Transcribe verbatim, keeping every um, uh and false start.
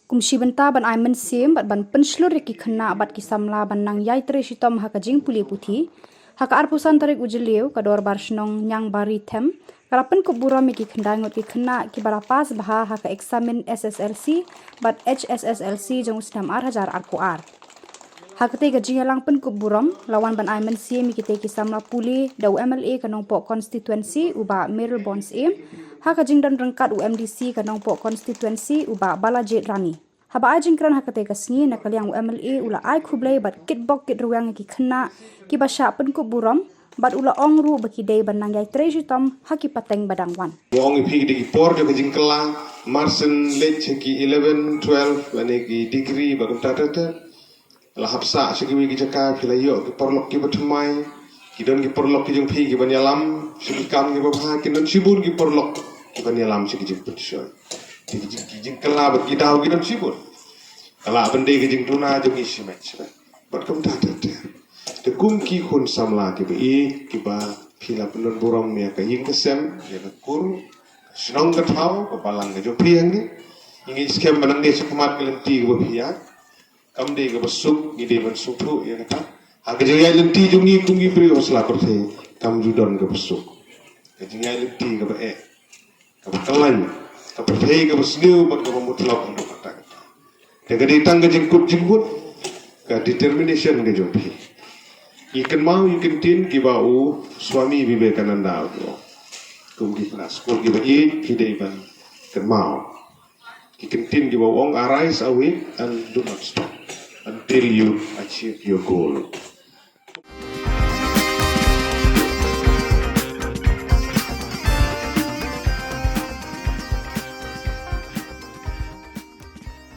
Kum shi bynta ban ai mynsiem bad ban pynshlur ïa ki khynnah bad ki samla ban nang ïai trei shitom ha ka jingpule puthi, ha ka arphew san tarik u Jylliew ka Dorbar Shnong Niangbari Them ka la pynkup burom ïa ki khyndai ngut ki khynnah kiba la pass bha ha ka eksamin S S L C bad H S S L C jong u snem ar hajar arphew ar. Ha katei ka jingïalang pynkup burom la wan ban ai mynsiem ïa kitei ki samla pule da u M L A ka Nongpoh constituency u Bah Mayralborn Syiem, ha ka jingdon ryngkat u M D C ka Nongpoh constituency u Bah Balajied Rani. Haba ai jingkren ha katei ka sngi, na ka liang u M L A u la ai khublei bad kitbok kitrwiang ïa ki khynnah kiba shah pynkup burom, bad u la ong ruh ba ki dei ban nang ïai trei shitom ha ki pateng ba dang wan. Nga ong ïa phi, ki dei ki por jong ka jingkylla, mar shen leit sha ki eleven, twelve lane ki degree bad kumta ter ter. La hap sah sha kiwei ki jaka, phi la ïoh ki paralok kiba thymmai. Ki don ki paralok ki jong phi kiban ïalam sha ki kam kiba bha, ki don shibun ki paralok kiban ïalam sha ki jingpynshoi. Ki jing, ki jingkylla bad ki daw ki don shibun. Ka lah ban dei ka jingduna jong ngi shimet shimet bad kumta ter ter. Te kum ki khun samla kiba ïeit, kiba phi la pyndon burom ïa ka ïing ka sem, ïa ka kur, ka shnong ka thaw, ka balang ka jong phi hangne, ngi ngeit skhem ba nangne shakhmat ka lynti kaba phi ïaid kam dei kaba suk, ngi dei ban sngewthuh ïa kata. Ha ka jingïaid lynti jong ngi kum ki briew ha sla pyrthei, kam ju don kaba suk. Ka jingïaid lynti kaba eh, kaba kyllain, ka pyrthei kaba sniew bad kaba mutlop, ynda kata kata. Te ka dei tang ka jingkut jingmut, ka determination ka jong phi. Ngi kynmaw ïa ki kyntien kiba u Swami Vivekananda u ong, kum ki khynnah skul kiba ïeit, phi dei ban kynmaw ki kyntien kiba u ong, "Arise, awake, and do not stop until you achieve your goal."